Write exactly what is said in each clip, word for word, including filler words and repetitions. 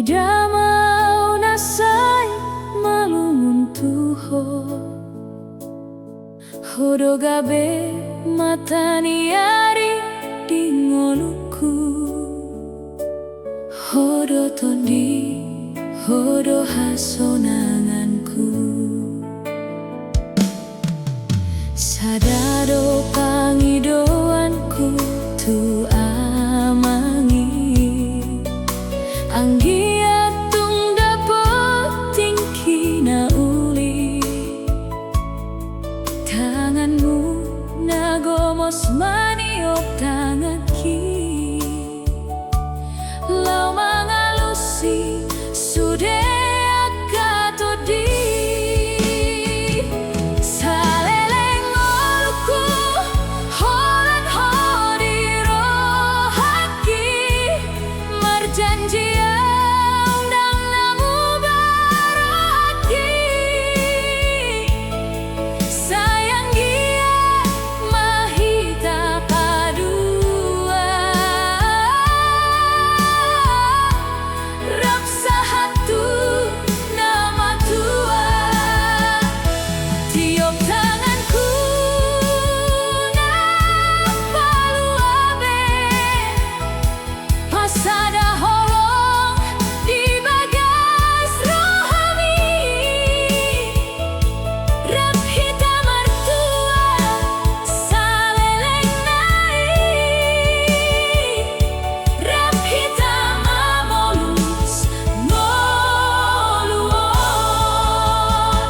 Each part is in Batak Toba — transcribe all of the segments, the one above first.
Damang ahu na sai malungun tu Ho. Ho do gabe mata ni ari di ngolungku. Ho do tondi, Ho do hasonanganku. Sada do pangidoanku tu Amang i, anggiat tung dapot tingki na uli. Tanganmu na gomos maniop tanganki, laho mangalusi sude angka tondi. Saleleng ngolungku, holan Ho di rohangki. Marjanji ahu ndang na muba rohangki. Sai anggiat ma hita padua, rap sahat tu na matua. Tiop tanganku na palua be, pasada holong di bagas rohami. Rap hita martua saleleng nai, rap hita mamolus ngolu on.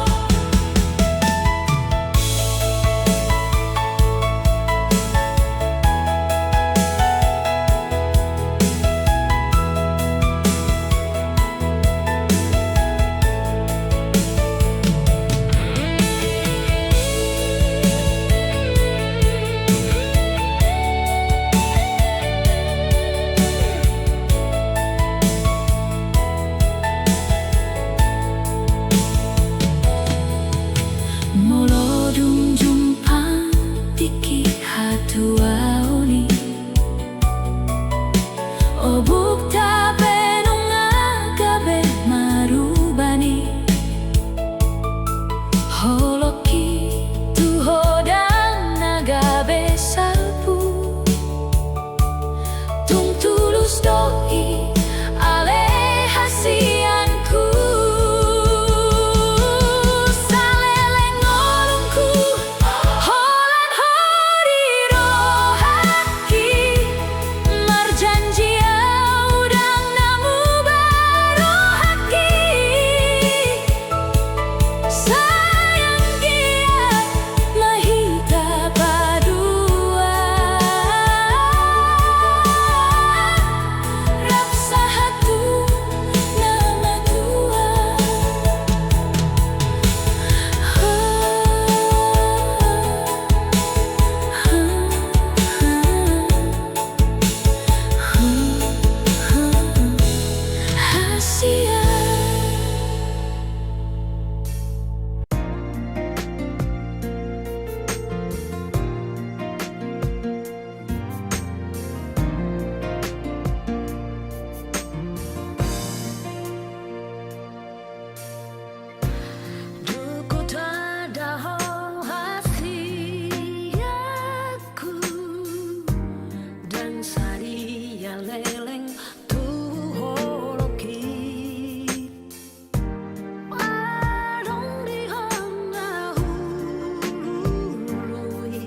Molo dung jumpang tingki hatuaon i, obukta pe nunga gabe marubani. Holongki tu Ho ndang na gabe salpu, tung tulus do i ale hasianku. Saleleng ngolungku, holan Ho di rohangki. Marjanji ahu ndang na muba rohangki. Sai anggiat ma hita padua, rap sahat tu na matua. Hasian. Dung hutanda ho hasianku, ndang sadia leleng tu holongki. Adong di ho na hulului,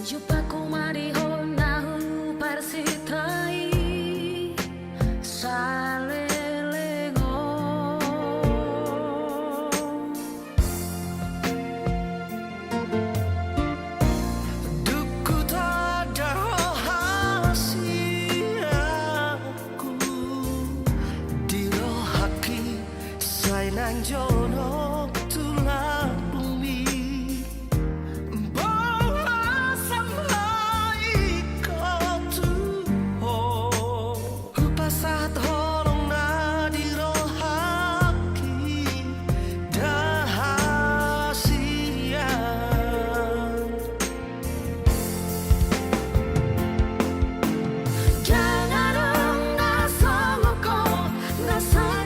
jumpangku ma di ho na huparsintai. Saleleng on. Dung hutanda ho hasianku, di rohangki sai naeng jonok tu lambungmi. Boasa ma ingkon tu ho hupasahat holong na di rohangki, ndang hasian. Ndang adong na songon ho, na sai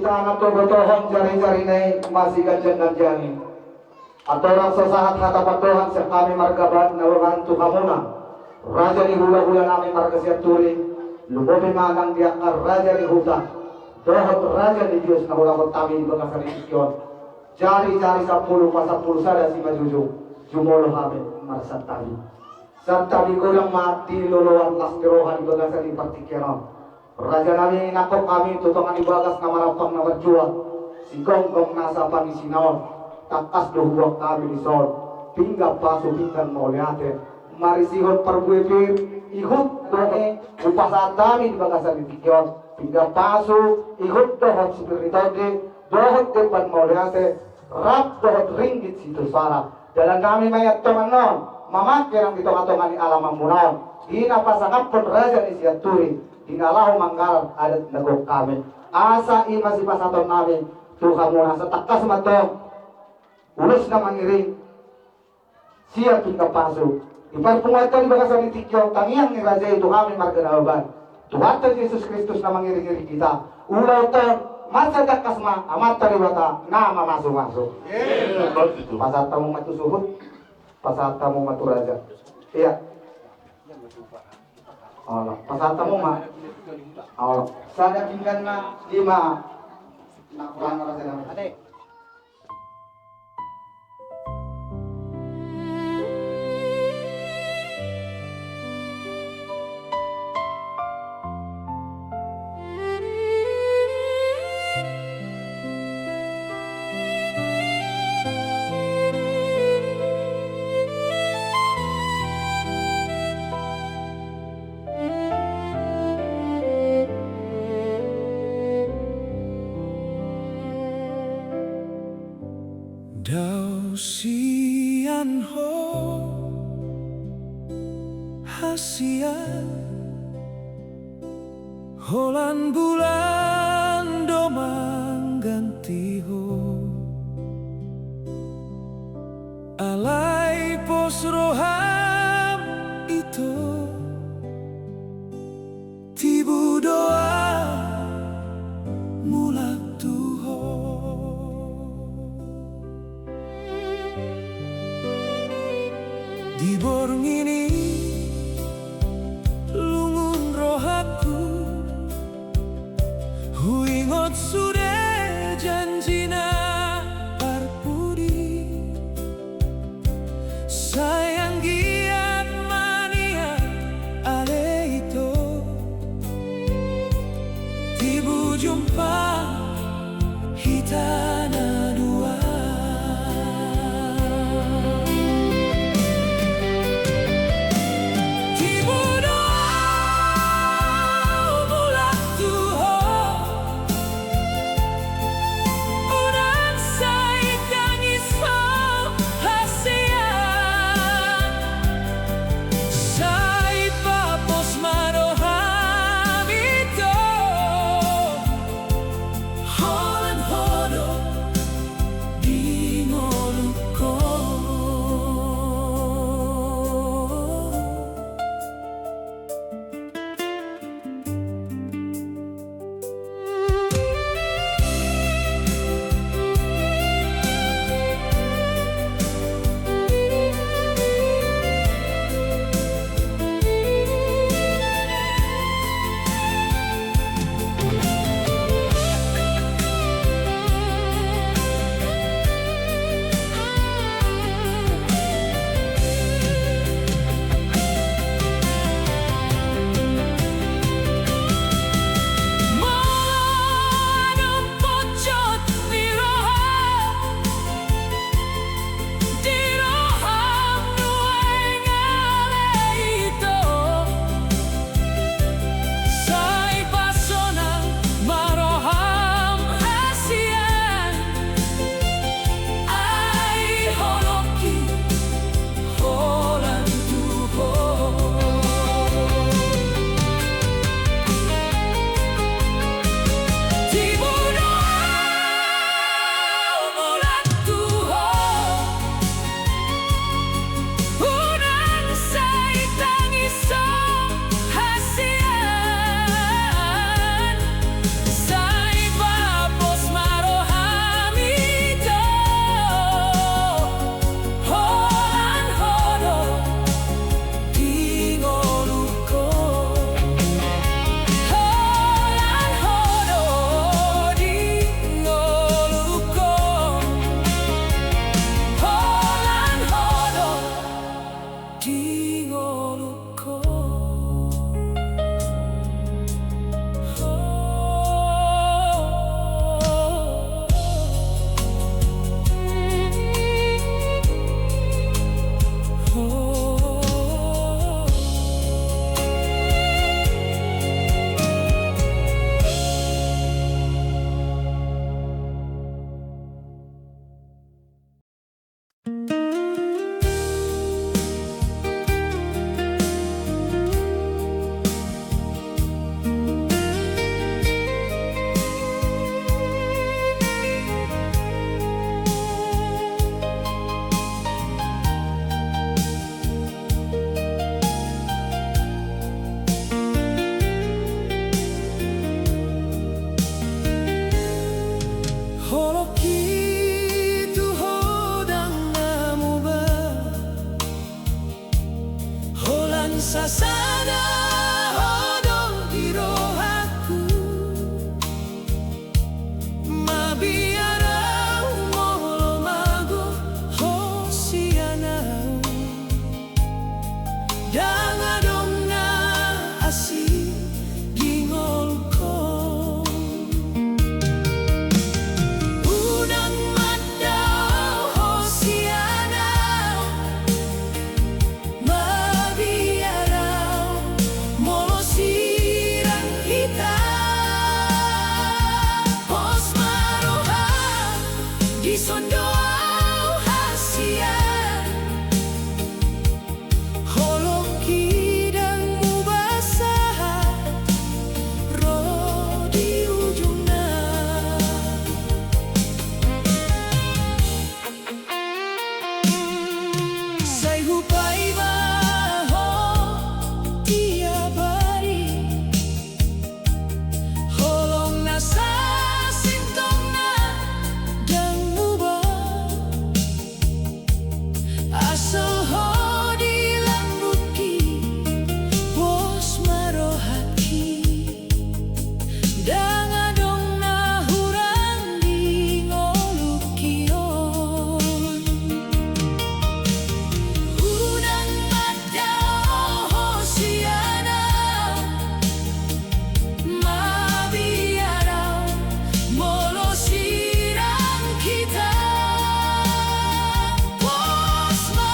Tangan togotohon jari-jarina i masiganjang-ganjangi. Andorang so sahat hata pandohan sian hami marga Nababan tu hamuna, raja ni hulahula nami marga Sianturi, lumobi ma nang di angka raja ni huta dohot raja ni bius na hudapot hami di bagasan ni tingki on. Jari-jari sampulu pasampulu sada simanjujung, jumolo hami marsantabi. Santabi godang ma di loloan las ni roha di bagasan ni partingkian on. Raja nami, nangkok hami tu tonga ni bagas na marampang na marjual, sigomgom nasa pangisina on, tangkas do huboan hami dison pinggan pasu pinggan mauliate, marisihon parbue pir, ihut dohot, hupasahat hami di bagasan ni tingki on pinggan pasu, ihut dohot sipir ni tondi, dohot demban mauliate, rap dohot ringgit sitio sara. Dalan nami ma i antong annon, mamangke nang di tonga-tonga ni alamanmuna on, di na pasangaphon raja ni Sianturi, di na laho manggarar adat na gok hami. Asa i ma sipasahaton nami tu hamuna, asa tangkas ma antong ulos na mangiring sian pinggan pasu. Di parpunguanta di bagasan ni tingki on, tangiang ni raja i tu hami marga Nababan, Tuhanta Jesus Kristus na mangiring-iring hita. Ulaonta on, mansai tangkas ma Amanta Debata na mamasumasu. Pasahat hamu ma tu suhut, pasahat hamu ma tu raja. Ia. Olo, pasahat hamu ma. Olo, sada pinggan ma lima. Na kurang raja nami. Dao sian ho hasian, holan bulan do mangganti ho. Alai pos roham ito, tibu do ahu mulak tu ho. Di borngin i lungun rohangku, huingot sude janjina parpudi. Sai anggiat ma nian ale ito, tibu jumpa hita na dua. Asal ho di lambungki, pos ma rohangki. Ndang adong na hurang di ngolungki on. Unang mandao ho sian au, mabiar au molo sirang hita. Pos ma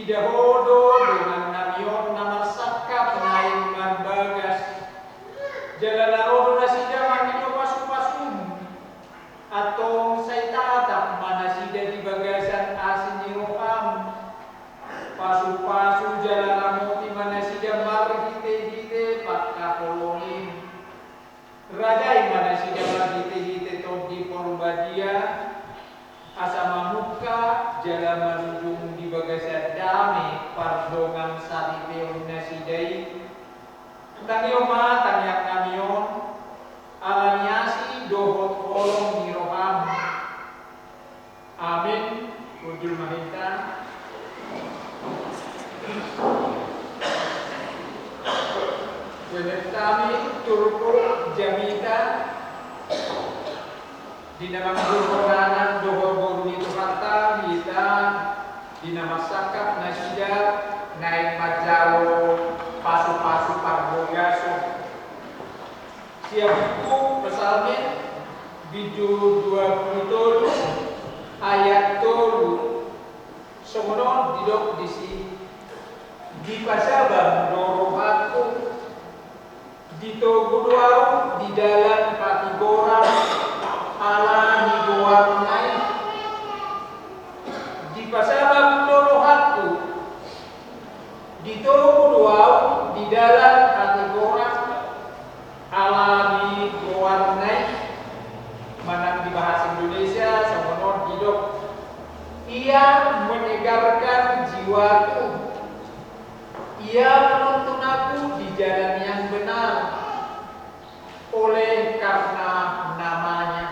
Diida ho do dongan nami on na marsangkap naeng marbagas, jala na ro do nasida mangido pasupasum. Antong sai tatap ma nasida di bagasan asi ni roham. Pasupasu jala ramoti ma nasida marhitehite pangkaholongim. Rajai ma nasida marhitehite Tondi Parbadia, asa mamungka jala marujung di bagasan dame pardongan saripeon nasida i. Tangihon ma tangiang nami on, ala ni asi dohot holong ni roham. Amin. Hundul ma hita. Benet nami turpuk jamita. Di na mangudurhon anak dohot boru ni Tuhanta, hita di na marsangkap nasida naeng manjalo pasupasu parbagason. Sian buku Psalmen, bindu dua pulu tolu, ayat tolu. Songon on didok disi: Dipasabam do rohangku, ditogu do ahu di dalan hatigoran ala ni goarna i. Dipasabam do rohangku, ditogu do ahu di dalan hatigoran ala ni goarna i. Manang di bahasa Indonesia songon on didok: Ia menyegarkan jiwaku, Ia menuntun aku di jalan yang benar oleh karena nama-Nya.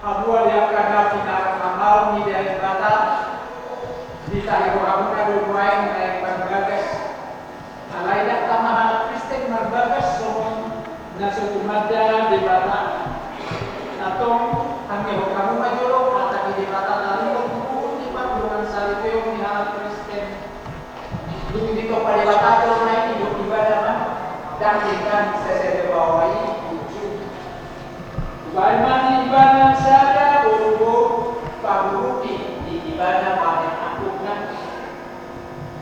Hamu ale angka na pinahangal ni Debata, ditahi rohamuna do nuaeng naeng marbagas. Alai ndang tama halak Kristen marbagas songon na so tumanda Debata. Antong, tangihon hamu ma jolo hata ni Debata taringot tu uhum ni pardongansaripeon ni halak Kristen. Dung ditompa Debata jolma i, didok ibana ma, ndang denggan sese baoa i uju. Umbahen ma di ibana sada boruboru, paburupi di ibana bahen angkupna.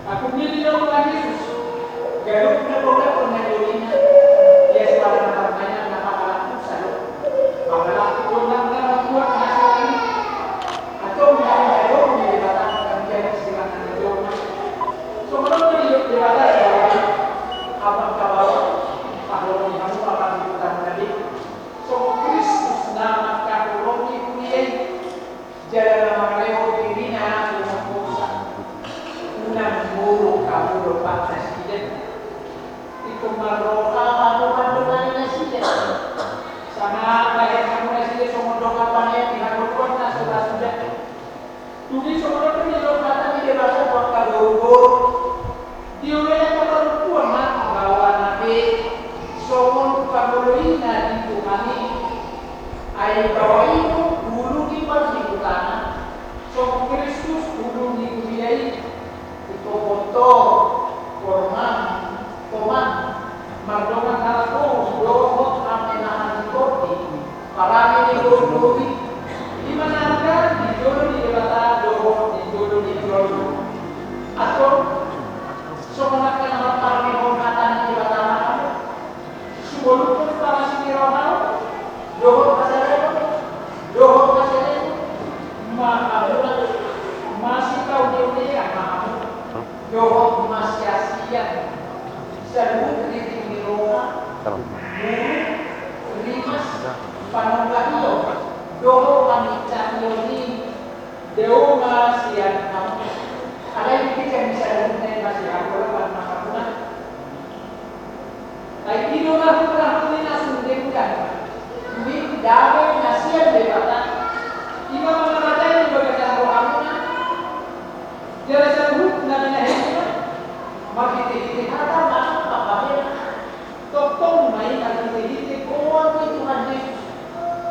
Angkup i didok ma Jesus, ganup na pola pernah dongina. Ia suara na parmainan na pakalangkup sado. Pakalangkup gondang na mambuat hasil ini. Atau mengalami dong di Debata akan dia silakan didok ma. Songon on do didok Debata di bawah i. Abang ka bawah, taholongi hamu ma pangihutanmuna be. Songon Kristus na mangkaholongi huria i. Jala na mangalehon dirina tu pongkian. Unang muruk hamu do pangkasian. Ingkon marroha hamu mandongani nasida. Sanga bahen hamu nasida songon dongan pangean di hangoluan na so basuda. Dung i songon on do didok hata ni Debata tu angka boruboru. Dioloi angka parompuan ma baoana be songon pangoloina di Tuhan i. Ai baoa i do ulu ni parhutana, songon Kristus ulu ni huria i. Ingkon bontor, porman, toman, mardongan halak boru dohot hamenahan ni tondi. Parani ni boruboru i, i ma na arga di jolo ni Debata dohot di jolo ni jolma. Antong, songon angka na marparmehon hata ni Debata ma hamu. Sumoluphon parasi ni roham, dohot hasadaon, dohot hasadaon, ma hamu, masitaonaon ma hamu. Dohot masiasian, saluhut riting ni roha, buruk, rimas, panonggahion, dohot pangincahion i, dao ma sian hamu. Alai di ginjang ni saluhutna i ma sian hamu, lapan ma hamu na. Ai i do na hurang ni na sundenggan. Duit, dame na sian Debata. I ma mangarajai di bagasan rohamuna. Jala saluhut na binahenmuna. Marhitehite hata ma pambahenan. Tongtong ma i marhitehite goar ni Tuhan Jesus.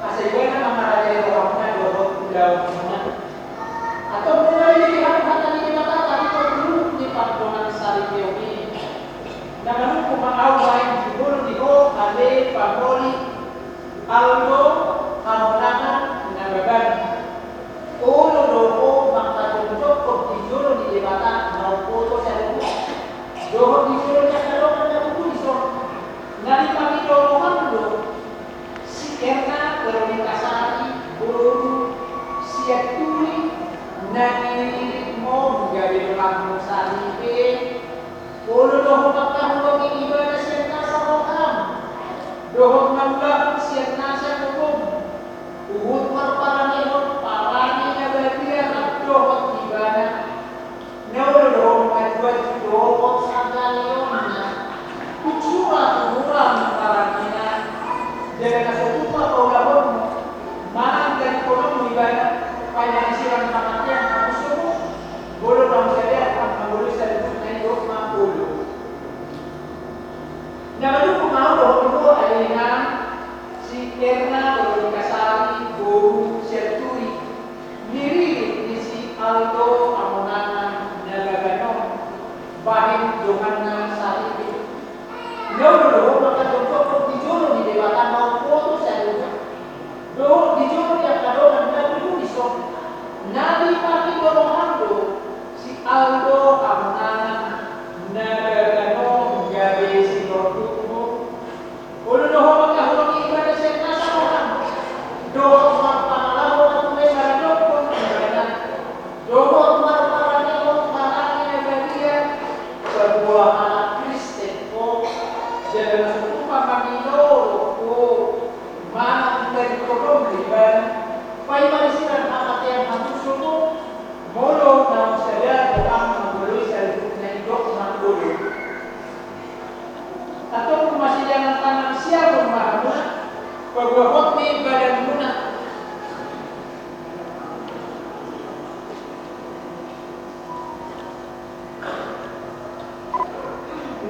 Asa ibana mangarajai rohamuna dohot ulaonmuna. Antong mulai di hamu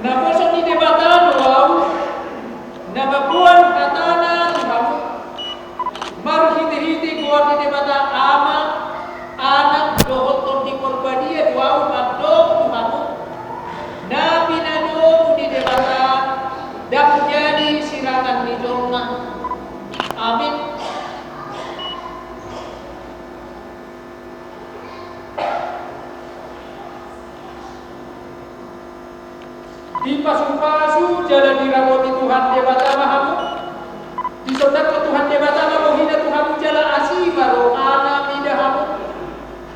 Naposo ni Debata do ahu, na mamboan hatana tu hamu, marhitehite goar ni Debata Ama, Anak dohot Tondi Porbadia do ahu mandok tu hamu, na pinadomu ni Debata, ndang jadi sirangan ni jolma. Amin. Dipasupasu jala diramoti Tuhan Debata ma hamu. Disondangkon Tuhan Debata ma bohina tu hamu jala asi ma rohana mida hamu.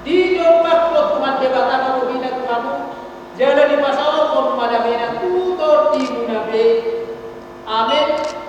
Didompakkon Tuhan Debata ma bohina tu hamu jala dipasaorhon ma damena tu tondimuna be. Amin.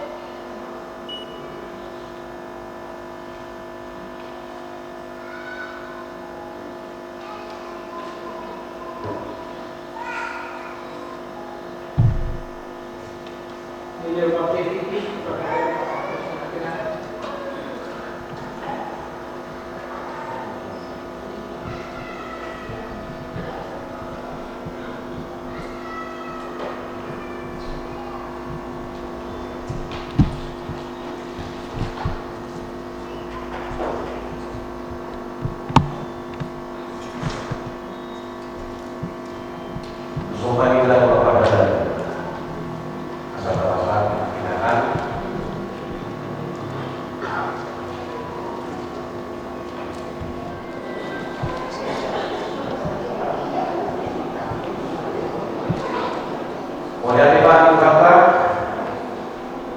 Ora di batu kata,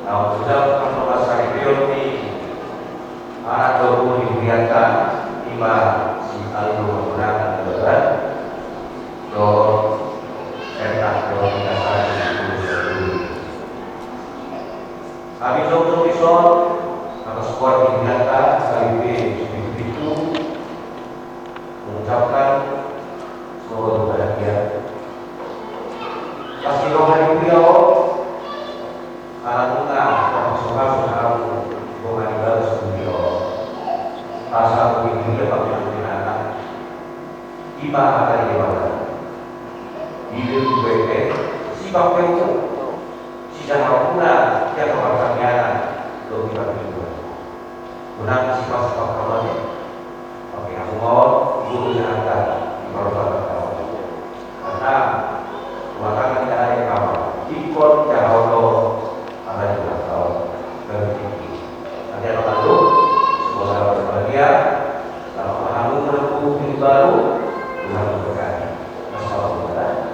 au sudah pernah saripeon ni anak dohot ni hurianta, ima si Aldo Ragunan, dohot Erna, dohot Erna. Hami jolo dison, atas goar ni hurianta, H K B P, sudah itu, mengucapkan semoga berbahagia. Pasti roha di kuliah, oh, karena nunga, pasti masuk hamu, gua nggak dibalas kuliah, oh. Pasal begini dia pakai anak. Ima hata ni Debata. Bibir tu bete, sipake umu. Sijaha muna, ia kabar kamiana, lo kita berdua. Unang sifat-sifat kawan, oke, aku mau, ibu tu jahat, di baru kata kau. Karena, maka kita ada kawan, ikon jahat lo, ada juga kau. Dan ini, nanti apa tahu, semoga berbahagia, kalau kamu menempuh hidup baru, Tuhan memberkati. Assalamualaikum.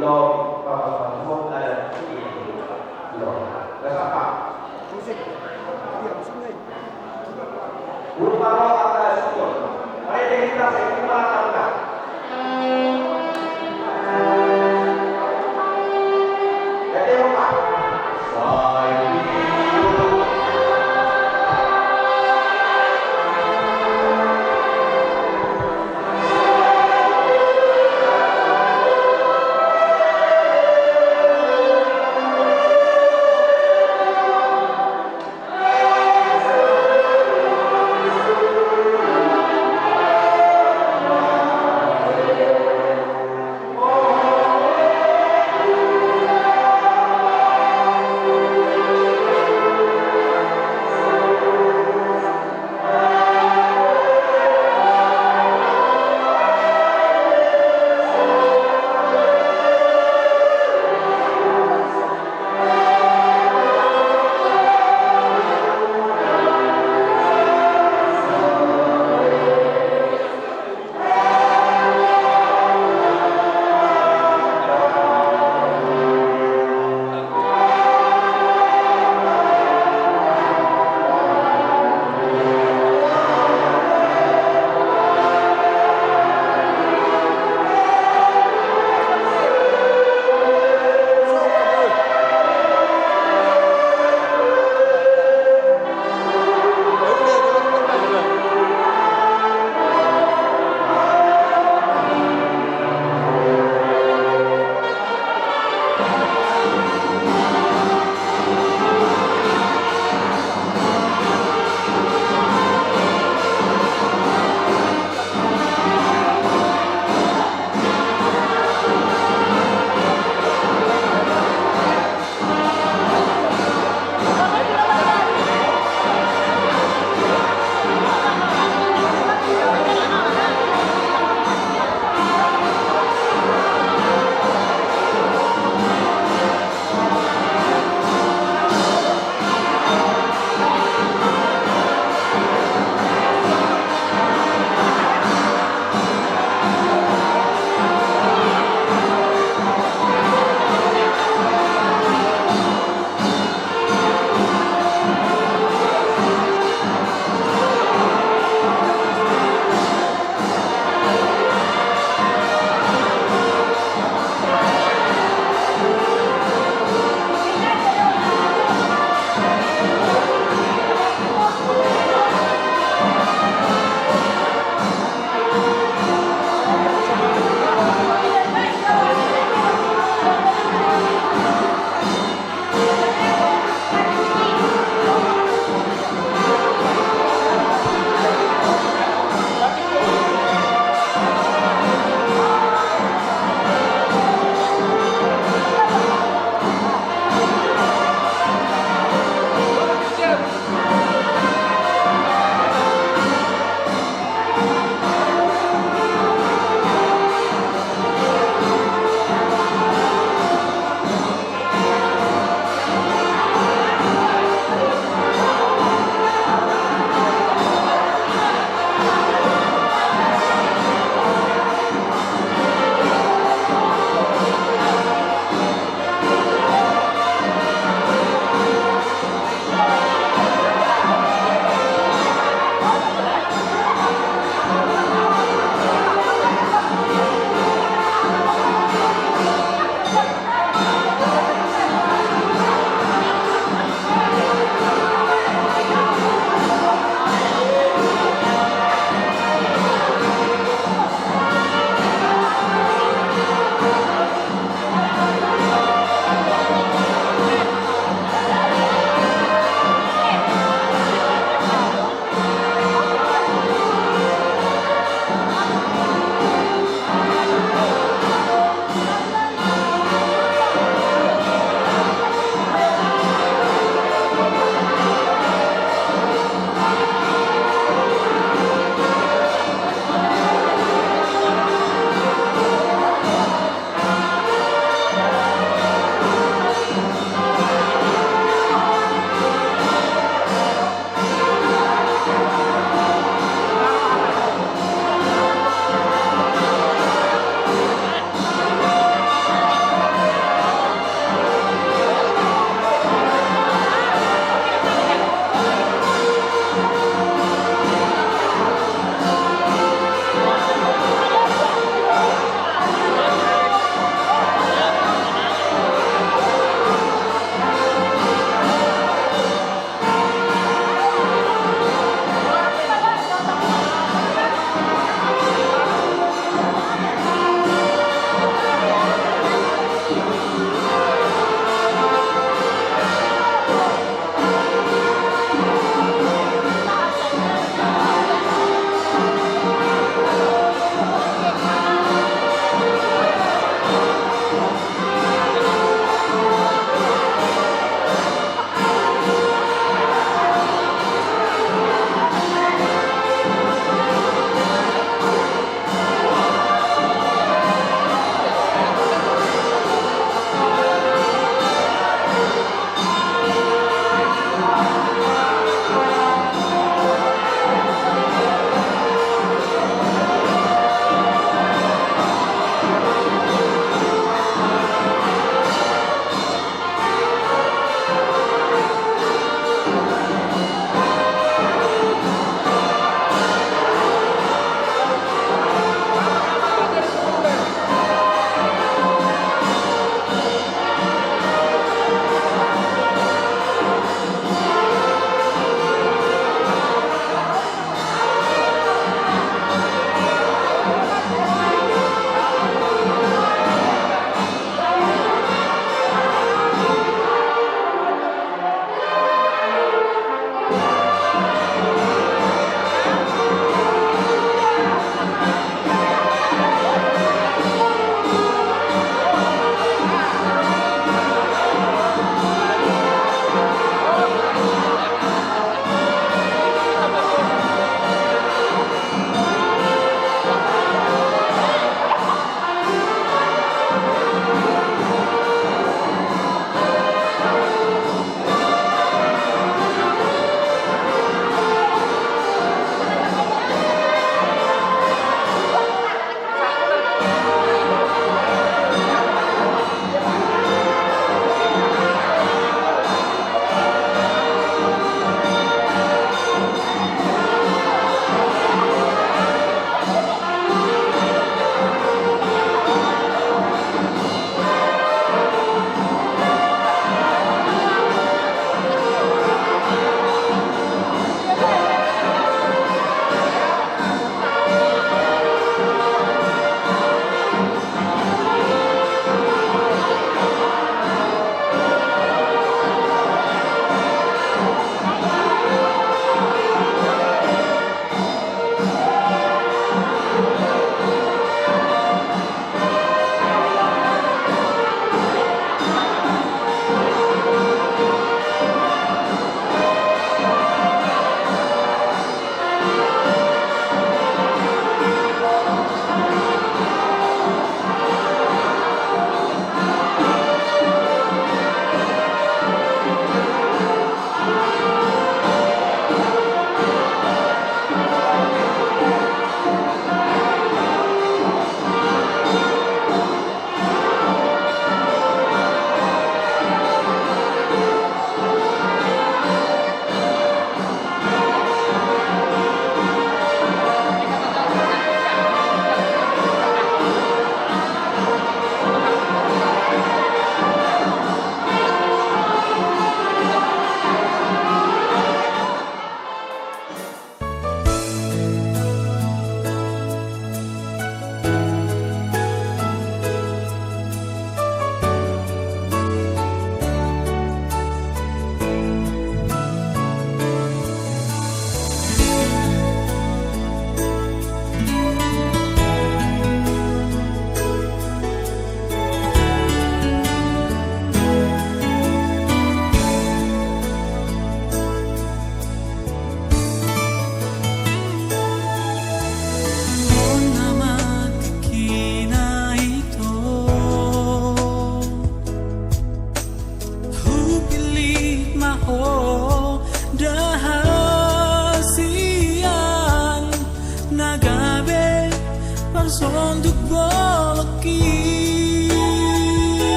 Lo, papasalamon ada di lo. Gak sapa. Musik. Iya, musiknya. Rupa lo ada syukur. Mari kita saya lupa tangga. Jadi lupa. Saya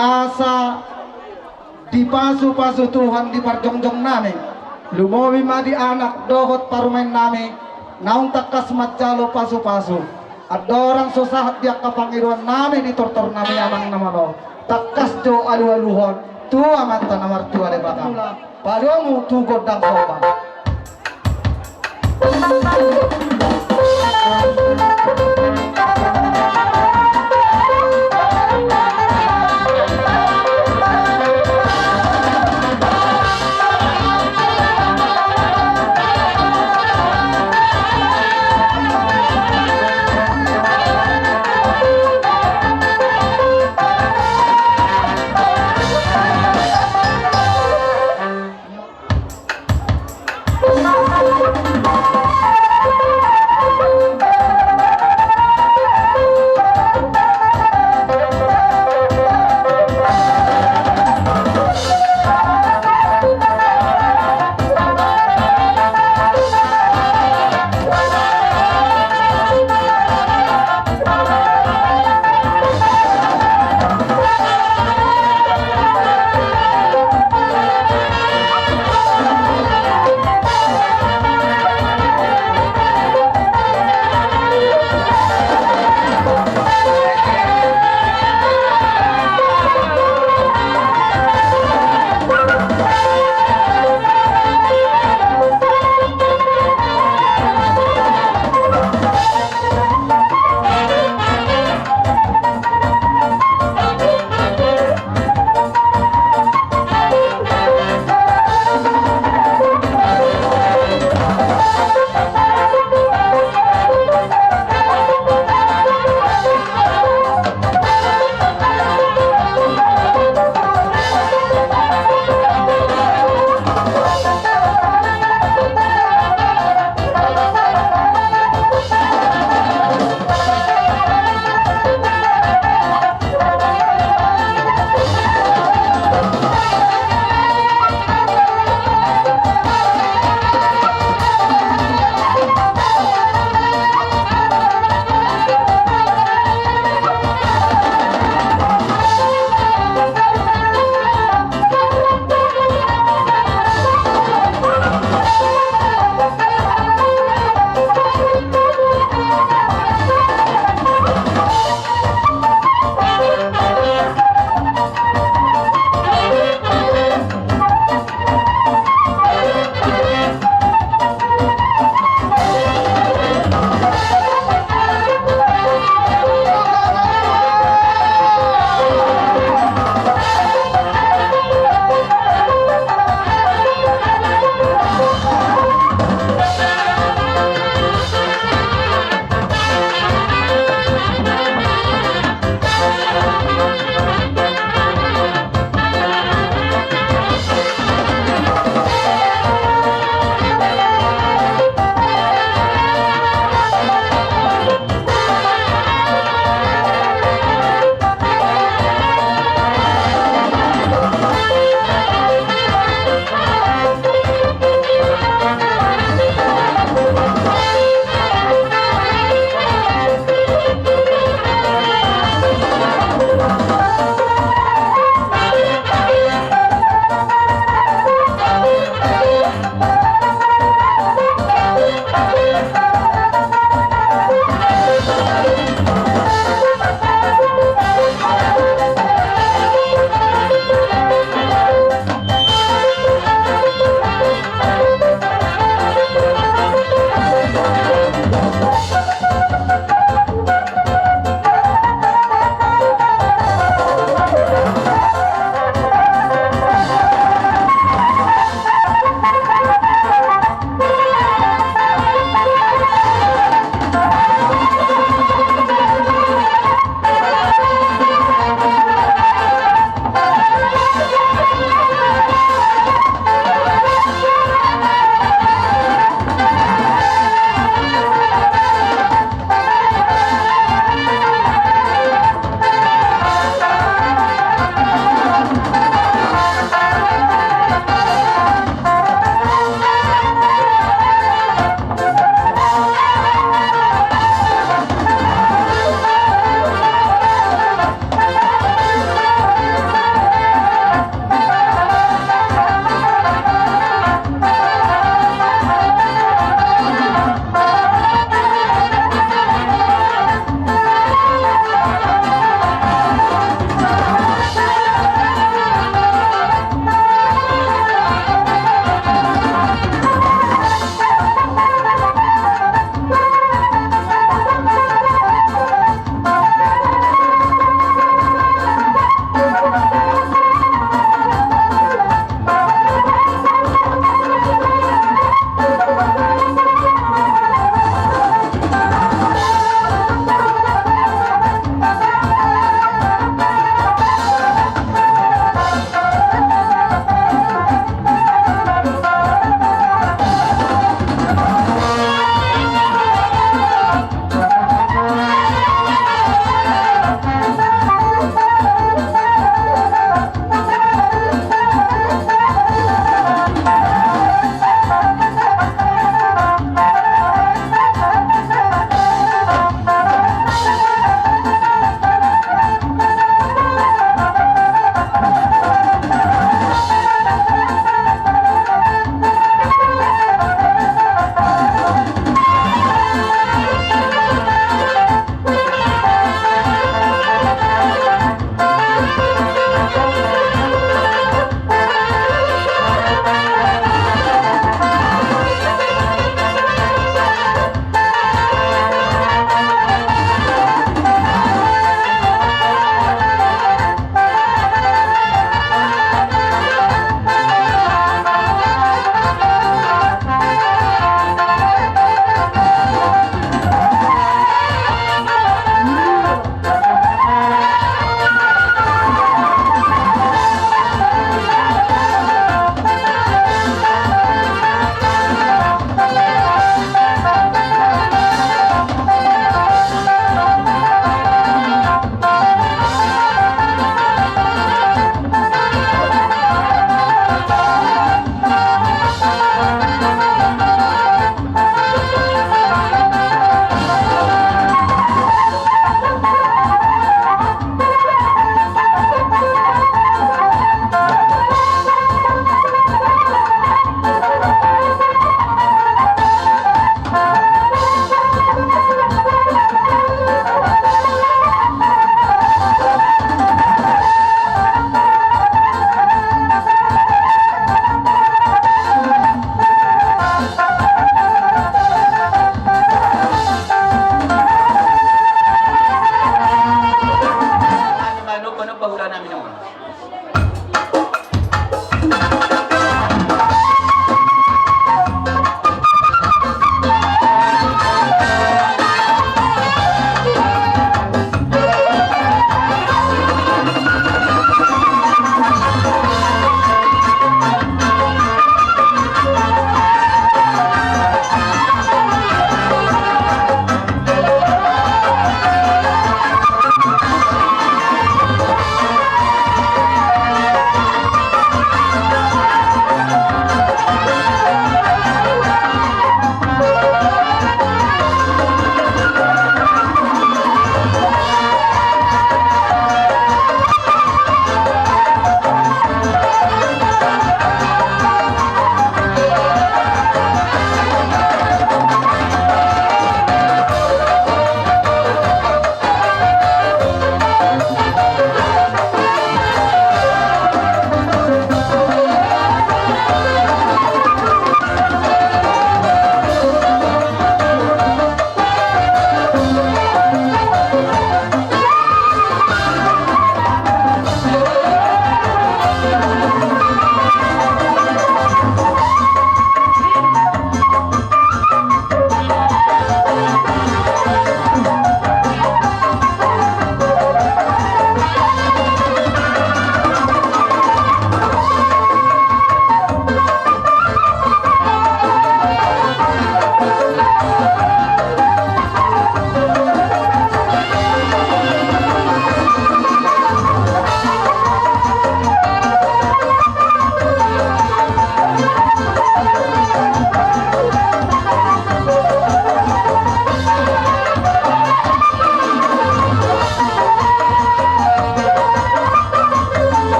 Asa dipasupasu Tuhan di parjongjong nami, lumobi ma di anak dohot parumaen nami, naung tangkas manjalo pasupasu. Andorang so sahat di angka pangidoan nami di tortor nami, amang na malo, tangkas jo alualuhon tu Amanta na martua Debata. Padomu tu gondang somba.